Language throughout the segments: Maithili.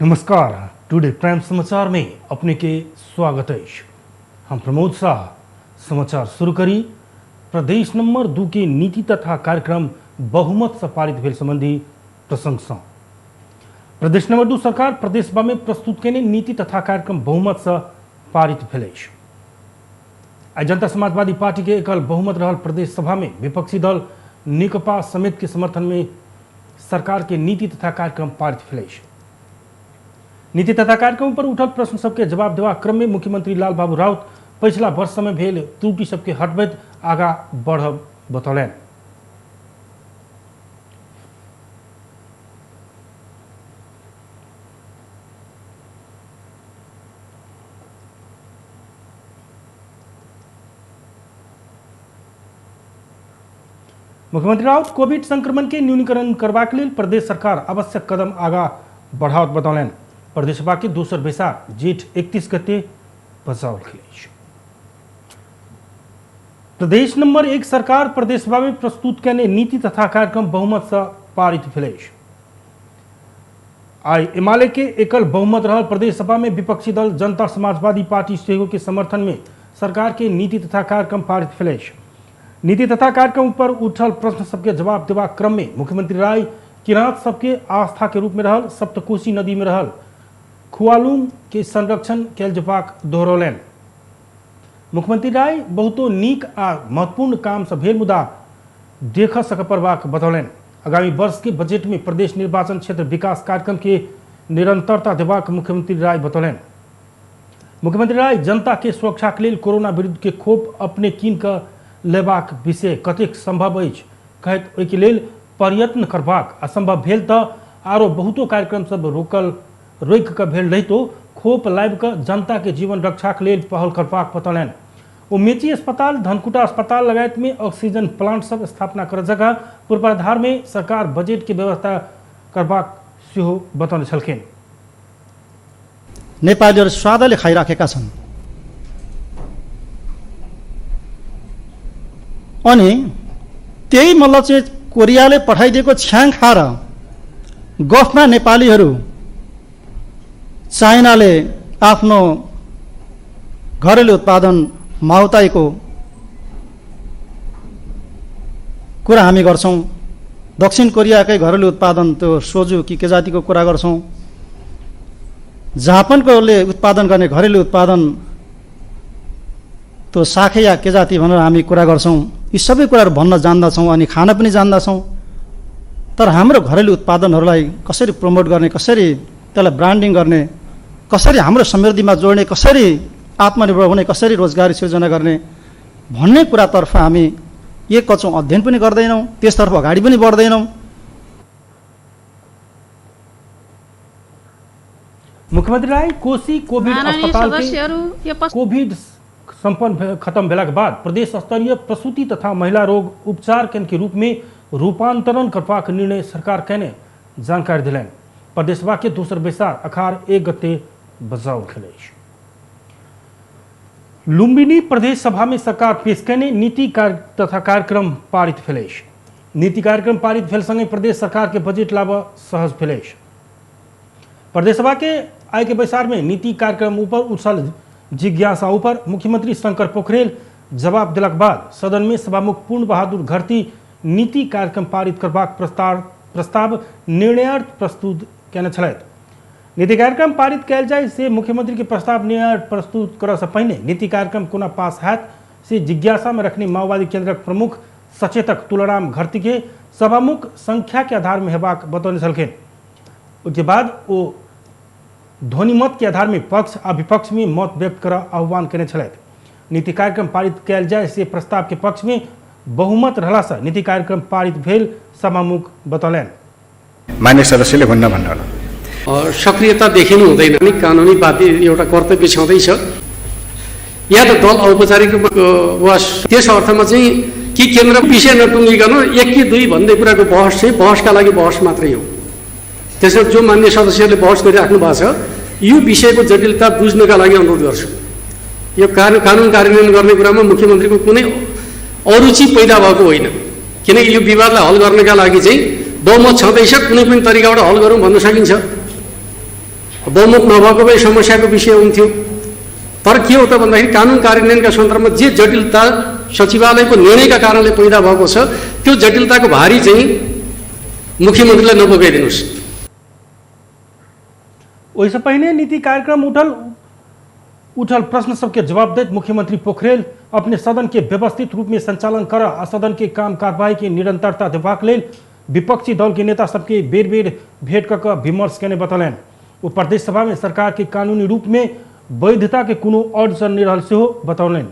नमस्कार, टुडे प्राइम समाचार में अपने के स्वागत है। हम प्रमोद शाह। समाचार शुरू करी। प्रदेश नंबर 2 के नीति तथा कार्यक्रम बहुमत से पारित भेल संबंधी प्रसंग से प्रदेश नंबर 2 सरकार प्रदेश सभा में प्रस्तुत केने नीति तथा कार्यक्रम बहुमत से पारित भेल अछि। आइ जनता समाजवादी पार्टी के एकल बहुमत रहल प्रदेश सभा में विपक्षी दल नेकपा समेत के समर्थन में सरकार के नीति तथा कार्यक्रम पारित भेल अछि। नीति तथा कार्यक्रम पर उठल प्रश्न सबके जवाब देबाक क्रम में मुख्यमंत्री लाल बाबू राउत पिछला वर्ष में भेल त्रुटि सबके हटबैत आगा बढ़ब बतौलनि। मुख्यमंत्री राउत कोविड संक्रमण के न्यूनीकरण करबाक लेल प्रदेश सरकार आवश्यक कदम आगा बढ़ावत बतौलनि। प्रदेश सभा के दोसर बैसार जेठ 31 गते बजाओल गेल अछि। प्रदेश नंबर 1 सरकार प्रदेश सभा में प्रस्तुत केने नीति तथा कार्यक्रम बहुमत से पारित भेल अछि। आइ एमाले के एकल बहुमत रहल प्रदेश सभा में विपक्षी दल जनता समाजवादी पार्टी सेहो के समर्थन में सरकार के नीति तथा कार्यक्रम पारित भेल अछि। नीति तथा कार्यक्रम पर उठल प्रश्न सबके जवाब देबाक क्रम में मुख्यमंत्री राय किरात सबके आस्था के रूप में रहल सप्तकोशी नदी में रहल खुआलुम के संरक्षण कैल जेबाक दोहरौलनि। मुख्यमंत्री राय बहुतो नीक आ महत्वपूर्ण काम सब भेल मुदा देख सक पड़बाक बतौलनि। आगामी वर्ष के बजट में प्रदेश निर्वाचन क्षेत्र विकास कार्यक्रम के निरंतरता देबाक मुख्यमंत्री राय बतौलनि। मुख्यमंत्री राय जनता के सुरक्षा के लेल कोरोना विरुद्ध के खोप अपने कीन कऽ लेबाक विषय कतेक संभव अछि कहैत ओहिके लेल प्रयत्न करबाक असंभव भेल तऽ आरो बहुतो कार्यक्रम सब रोकि कऽ भेल रहितो खोप लाबि कऽ जनता के जीवन रक्षा के लेल पहल करबाक बतौलनि। ओ मेची अस्पताल, धनकुटा अस्पताल लगायत में ऑक्सीजन प्लांट सब स्थापना करऽ जगह पूर्वाधार में सरकार बजट के व्यवस्था करबाक सेहो बतौने छलखिन। नेपालीहरू स्वादले खाइराखेका छन् अनि त्यही मल्ल चाहिँ कोरियाले पठाइदिएको छ्याङ खाएर गफमा नेपालीहरू चाइनाले आफ्नो घरेलु उत्पादन माउताईको कुरा हामी गर्छौँ, दक्षिण कोरियाकै घरेलु उत्पादन त्यो सोजु कि के जातिको कुरा गर्छौँ, जापानकोले उत्पादन गर्ने घरेलु उत्पादन त्यो साखे या के जाति भनेर हामी कुरा गर्छौँ। यी सबै कुराहरू भन्न जान्दछौँ अनि खान पनि जान्दछौँ, तर हाम्रो घरेलु उत्पादनहरूलाई कसरी प्रमोट गर्ने, कसरी त्यसलाई ब्रान्डिङ गर्ने, कसरी हाम्रो समृद्धिमा जोड्ने, कसरी आत्मनिर्भर हुने, कसरी रोजगारी सिर्जना गर्ने भन्ने कुरातर्फ हामी एक कचौँ अध्ययन पनि गर्दैनौँ, त्यसतर्फ अगाडि पनि बढ्दैनौँ। मुख्यमंत्री राय कोशी कोविड अस्पताल के कोविड संपन्न खत्म भेलाक बाद प्रदेश स्तरीय प्रसूति तथा महिला रोग उपचार केंद्र के रूप में रूपांतरण करबाक निर्णय सरकार केने जानकारी दिलनि। प्रदेश सभा के दोसर बैसार अखार 1 गते बजाओल गेल अछि। लुम्बिनी प्रदेश सभा में सरकार पेश केने नीति कार्य तथा कार्यक्रम पारित भेल अछि। नीति कार्यक्रम पारित भेल संगे प्रदेश सरकार के बजट लाबऽ सहज भेल अछि। प्रदेश सभा के आइ के बैसार में नीति कार्यक्रम ऊपर उठल जिज्ञासा ऊपर मुख्यमंत्री शंकर पोखरेल जवाब दिलक बाद सदन में सभामुख पूर्ण बहादुर घरती नीति कार्यक्रम पारित करबाक प्रस्ताव निर्णयार्थ प्रस्तुत केने छलथि। नीति कार्यक्रम पारित कयल जाय से मुख्यमंत्री के प्रस्ताव निर्णयार्थ प्रस्तुत करऽ से पहिने नीति कार्यक्रम कोना पास हैत से जिज्ञासा में रखने माओवादी केंद्रक प्रमुख सचेतक तुलाराम घरती के सभामुख संख्या के आधार में हेबाक बतौने छलखिन। ओहिके बाद ओ ध्वनिमत के आधार में पक्ष आ विपक्ष में मत व्यक्त कर आह्वान केने छलथि। नीति कार्यक्रम पारित कयल जाय से प्रस्ताव के पक्ष में बहुमत रहला से नीति कार्यक्रम पारित भेल सभामुख बतौलनि। मान्य सदस्यले हुन्न भन्नु सक्रियता देखिनु हुँदैन अनि कानुनी बाध्य एउटा कर्तव्य छँदैछ या त दल औपचारिक रूपमा वा त्यस अर्थमा चाहिँ कि केन्द्र विषय नटुङ्गिकन 1 कि 2 भन्ने कुराको बहस चाहिँ बहसका लागि बहस मात्रै हो। त्यसो जो मान्य सदस्यहरूले बहस गरिराख्नु भएको छ यो विषयको जटिलता बुझ्नका लागि अनुरोध गर्छु। यो कानुन कार्यान्वयन गर्ने कुरामा मुख्यमन्त्रीको कुनै अरुचि पैदा भएको होइन, किनकि यो विवादलाई हल गर्नका लागि चाहिँ बहुमत छँदैछ, कुनै पनि तरिकाबाट हल गरौँ भन्न सकिन्छ। बहुमत नभएको भए समस्याको विषय हुन्थ्यो। तर के हो त भन्दाखेरि कानुन कार्यान्वयनका सन्दर्भमा जे जटिलता सचिवालयको निर्णयका कारणले पैदा भएको छ त्यो जटिलताको भारी चाहिँ मुख्यमन्त्रीलाई नपुगाइदिनुहोस्। ओहिसँ पहिने नीति कार्यक्रम उठल प्रश्न सबके जवाब दैत मुख्यमंत्री पोखरेल अपने सदन के व्यवस्थित रूप में संचालन कर आ सदन के काम कार्यवाही के निरंतरता देबाक लेल विपक्षी दल के नेता सबके बेर बेर भेंट कऽ कऽ विमर्श केने बतौलनि। ओ प्रदेश सभा में सरकार के कानूनी रूप में वैधता के कोनो अड़चन नहि रहल सेहो बतौलनि।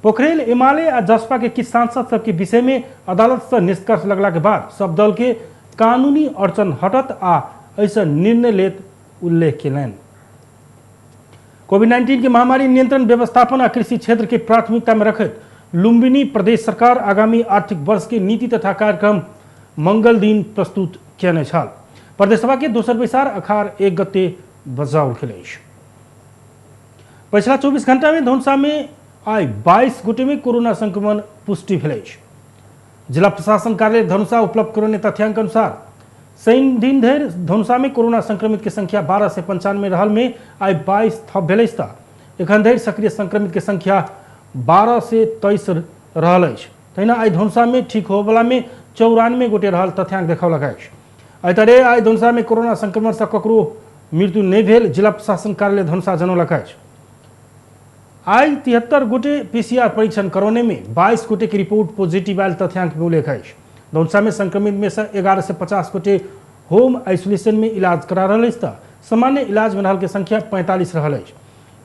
पोखरेल एमाले आ जसपा के किछु सांसद सबके विषय में अदालत से निष्कर्ष लगला के बाद सब दल के कानूनी अड़चन हटत आ एहिसँ निर्णय लेत उल्लेख केलनि। कोविड-19 के महामारी नियंत्रण व्यवस्थापन आ कृषि क्षेत्र के प्राथमिकता में रखैत लुम्बिनी प्रदेश सरकार आगामी आर्थिक वर्ष के नीति तथा कार्यक्रम मंगल दिन प्रस्तुत केने छल। प्रदेश सभा के दोसर बैसार अखार 1 गते बजाओल गेल अछि। पछिला 24 घंटा में धनुषा में आइ 22 गोटे में कोरोना संक्रमण पुष्टि भेल अछि। जिला प्रशासन कार्यालय धनुषा उपलब्ध करौने तथ्यांक अनुसार शनि दिन धरि धनुषा में कोरोना संक्रमित के संख्या 1295 रहल में आइ 22 थप भेल अछि त एखन धरि सक्रिय संक्रमित के संख्या 1223 रहल अछि। तहिना आइ धनुषा में ठीक होबला में 94 गोटे रहल तथ्यांक देखौलक अछि। एहि तरहे आइ धनुषा में कोरोना संक्रमण से ककरो मृत्यु नहि भेल जिला प्रशासन कार्यालय धनुषा जनौलक अछि। आइ 73 गोटे पीसीआर परीक्षण करौने में 22 गोटे के रिपोर्ट पॉजिटिव आयल तथ्यांक में उल्लेख अछि। धनुषा में संक्रमित में से 1150 गोटे होम आइसोलेशन में इलाज करा रहल अछि त सामान्य इलाज में रहल के संख्या 45 रहल अछि।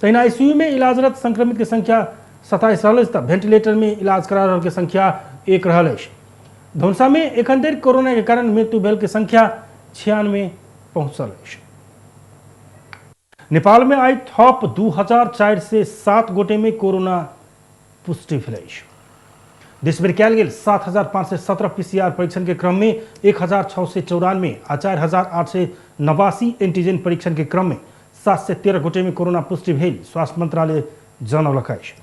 तहिना आईसीयू में इलाजरत संक्रमित के संख्या 27 रहल अछि त वेंटिलेटर में इलाज करा रहल के संख्या 1 रहल अछि। धनुषा में एखन धरि कोरोना के कारण मृत्यु भेल के संख्या 96 पहुँचल अछि। नेपाल में आइ थप 2407 गोटे में कोरोना पुष्टि भेल अछि। देशभरि कयल गेल 7517 पीसीआर परीक्षण के क्रम में 1694 आ 4889 एंटीजन परीक्षण के क्रम में 713 गोटे में कोरोना पुष्टि भेल स्वास्थ्य मंत्रालय जनौलक अछि।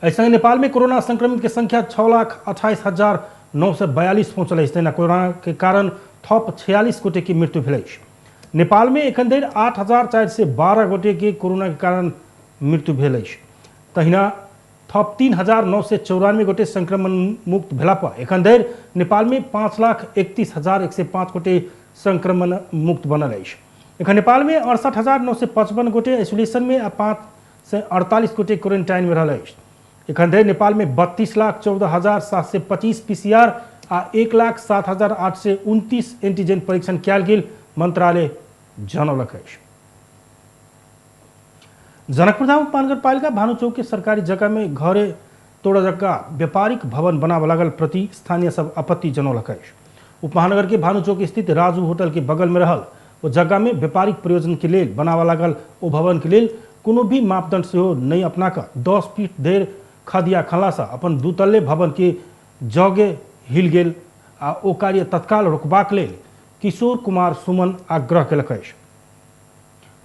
एहि संगे नेपाल में कोरोना संक्रमित के संख्या 6,28,942 पहुँचल अछि। तहिना कोरोना के कारण थप 46 गोटे के मृत्यु भेल अछि। नेपाल में एखन धरि 8,412 गोटे के कोरोना के कारण मृत्यु भेल अछि। तहिना थप 3,994 गोटे संक्रमण मुक्त भेला पर एखन धरि नेपाल में 5,31,105 गोटे संक्रमण मुक्त बनल अछि। एखन नेपाल में 68,955 गोटे आइसोलेशन में आ 548 गोटे क्वारेंटाइन में रहल अछि। एखन धरि नेपाल में 32,14,725 पीसीआर आ 1,07,829 एंटीजन परीक्षण कयल गेल मंत्रालय जनौलक अछि। जनकपुरधाम उपमहानगरपालिका भानुचौक के सरकारी जगह में घरे तोड़ जगह व्यापारिक भवन बनाबऽ लागल प्रति स्थानीय सब आपत्ति जनौलक अछि। उपमहानगर के भानुचौक स्थित राजू होटल के बगल में रहल ओ जगह में व्यापारिक प्रयोजन के लेल बनाबऽ लागल ओ भवन के लेल कोनो भी मापदंड सेहो नहि अपना कऽ 10 फीट धरि खदिया खनलासँ अपन दुतल्ले भवन के जगे हिल गेल आ ओ कार्य तत्काल रोकबाक लेल किशोर कुमार सुमन आग्रह केलक अछि।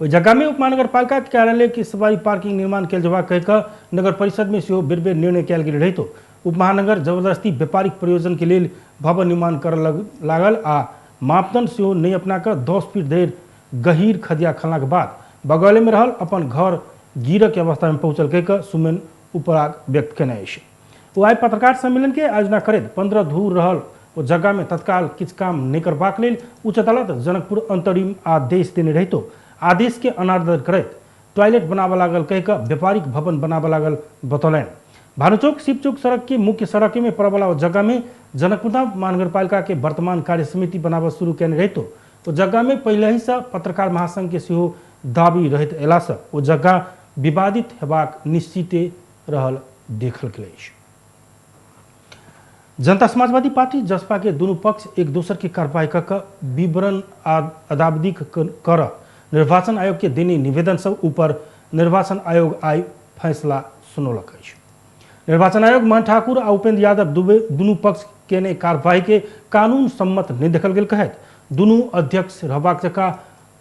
ओहि जगह में उपमहानगरपालिका कार्यालय के सवारी पार्किंग निर्माण कयल जेबाक कहि कऽ नगर परिषद में सेहो बेर बेर निर्णय कयल गेल रहितो उपमहानगर जबरदस्ती व्यापारिक प्रयोजन के लेल भवन निर्माण करऽ लागल आ मापदंड सेहो नहि अपना कऽ 10 फीट धरि गहीर खदिया खनलाक बाद बगले में रहल अपन घर गिरऽ के अवस्था में पहुँचल कहि कऽ सुमन उपराग व्यक्त केने अछि। ओ आइ पत्रकार सम्मेलन के आयोजना करैत 15 धूर रहल ओ जगह में तत्काल किछु काम नहि करबाक लेल उच्च अदालत जनकपुर अंतरिम आदेश देने रहितो आदेश के अनादर करैत टॉयलेट बनाबऽ लागल कहि कऽ व्यापारिक भवन बनाबऽ लागल बतौलनि। भानुचौक शिवचौक सड़क के मुख्य सड़क में पड़यवला ओ जगह में जनकपुरधाम महानगरपालिका के वर्तमान कार्य समिति बनाबऽ शुरू केने रहितो ओ जगह में पहिलहिसँ पत्रकार महासंघ के सेहो दाबी रहैत अयलासँ ओ जगह विवादित हेबाक निश्चिते रहल देखल गेल अछि। जनता समाजवादी पार्टी जसपा के दुनू पक्ष एक दोसर के कार्रवाई कऽ कऽ विवरण अदावधिक कर निर्वाचन आयोग के देने निवेदन सब ऊपर निर्वाचन आयोग आइ फैसला सुनौलक अछि। निर्वाचन आयोग मोहन ठाकुर आ उपेंद्र यादव दुनू पक्ष केने कार्रवाई के कानून सम्मत नहि देखल गेल कहैत दुनू अध्यक्ष रहबाक जकाँ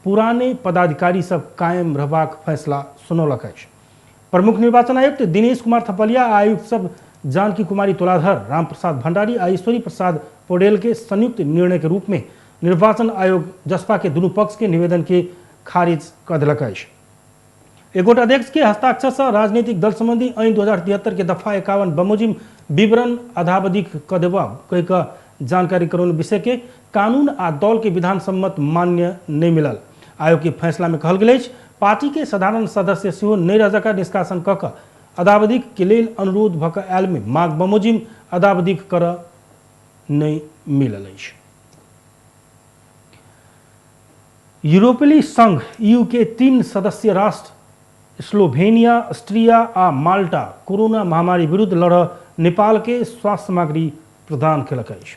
पुराने पदाधिकारी सब कायम रहबाक फैसला सुनौलक अछि। प्रमुख निर्वाचन आयुक्त दिनेश कुमार थपलिया आ आयुक्त सब जानकी कुमारी तुलाधर, रामप्रसाद भंडारी आ ईश्वरी प्रसाद पौडेल के संयुक्त निर्णय के रूप में निर्वाचन आयोग जसपा के दुनू पक्ष के निवेदन के खारिज कऽ देलक अछि। एगोट अध्यक्ष के हस्ताक्षर से राजनीतिक दल संबंधी ऐन 2073 के दफा 51 बमोजिम विवरण अधावधिक कऽ देबा कहि कऽ जानकारी करौने विषय के कानून आ दल के विधान सम्मत मान्य नहीं मिलल। आयोग के फैसला में कहल गेल अछि पार्टी के साधारण सदस्य सेहो नहि रह जकाँ निष्कासन कऽ कऽ अदावधिक के लेल अनुरोध भऽ कऽ आयल में माग बमोजिम अदावधिक करऽ नहि मिलल अछि। यूरोपीय संघ ईयू के 3 सदस्य राष्ट्र स्लोवेनिया, ऑस्ट्रिया आ माल्टा कोरोना महामारी विरुद्ध लड़ऽ नेपाल के स्वास्थ्य सामग्री प्रदान केलक अछि।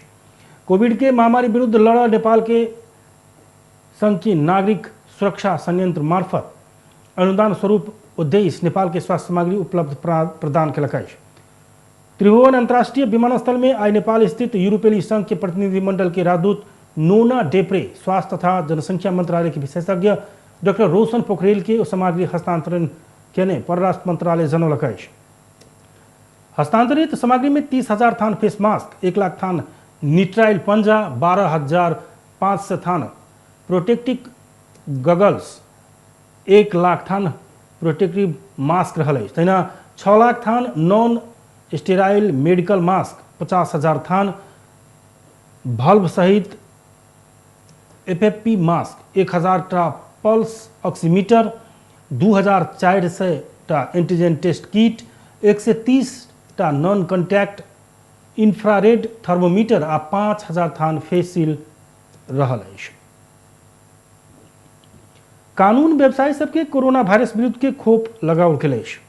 कोविड के महामारी विरुद्ध लड़ऽ नेपाल के संघ के नागरिक सुरक्षा संयंत्र मार्फत अनुदान स्वरूप उद्देश्य नेपाल के स्वास्थ्य सामग्री उपलब्ध प्रदान केलक अछि। त्रिभुवन अंतर्राष्ट्रीय विमानस्थल में आई नेपाल स्थित यूरोपीय संघ के प्रतिनिधिमंडल के राजदूत नोना डेप्रे, स्वास्थ्य तथा जनसंख्या मंत्रालय के विशेषज्ञ डॉक्टर रोशन पोखरेल के सामग्री हस्तांतरण केने परराष्ट्र मंत्रालय जनौलक अछि। हस्तांतरित सामग्री में 30,000 थान फेस मास्क, 1 लाख थान निट्राइल पंजा, 12,500 थान प्रोटेक्टिव गगल्स, 1 लाख थान प्रोटेक्टिव मास्क रहल अछि। तहिना 6 लाख थान नॉन स्टेराइल मेडिकल मास्क, 50,000 थान भल्व सहित एफएफपी मास्क, 1,000 टा पल्स ऑक्सीमीटर, 2,400 टा एंटीजन टेस्ट किट, 130 टा नॉन कॉन्टैक्ट इंफ्रारेड थर्मोमीटर आ 5,000 थान फेस सील रहल अछि। कानून व्यवसायी सबके कोरोना वायरस विरुद्ध के खोप लगाओल गेल अछि।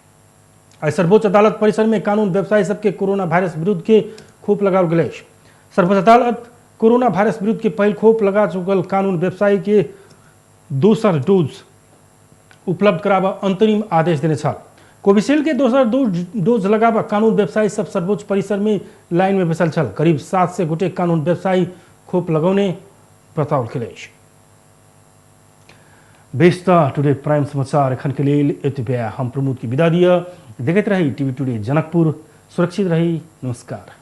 आइ सर्वोच्च अदालत परिसर में कानून व्यवसायी सबके कोरोना वायरस विरुद्ध के खोप लगाओल गेल अछि। सर्वोच्च अदालत कोरोना वायरस विरुद्ध के पहिल खोप लगा चुकल कानून व्यवसायी के दोसर डोज उपलब्ध कराबऽ अंतरिम आदेश देने छल। कोविशील्ड के दोसर डोज लगाबऽ कानून व्यवसायी सब सर्वोच्च परिसर में लाइन में बैसल छल। करीब 700 गोटे कानून व्यवसायी खोप लगौने बताओल गेल अछि। बेस त टुडे प्राइम समाचार एखन के लेल एतबे। हम प्रमोद के विदा दिअ। देखैत रही टीवी टुडे जनकपुर। सुरक्षित रही। नमस्कार।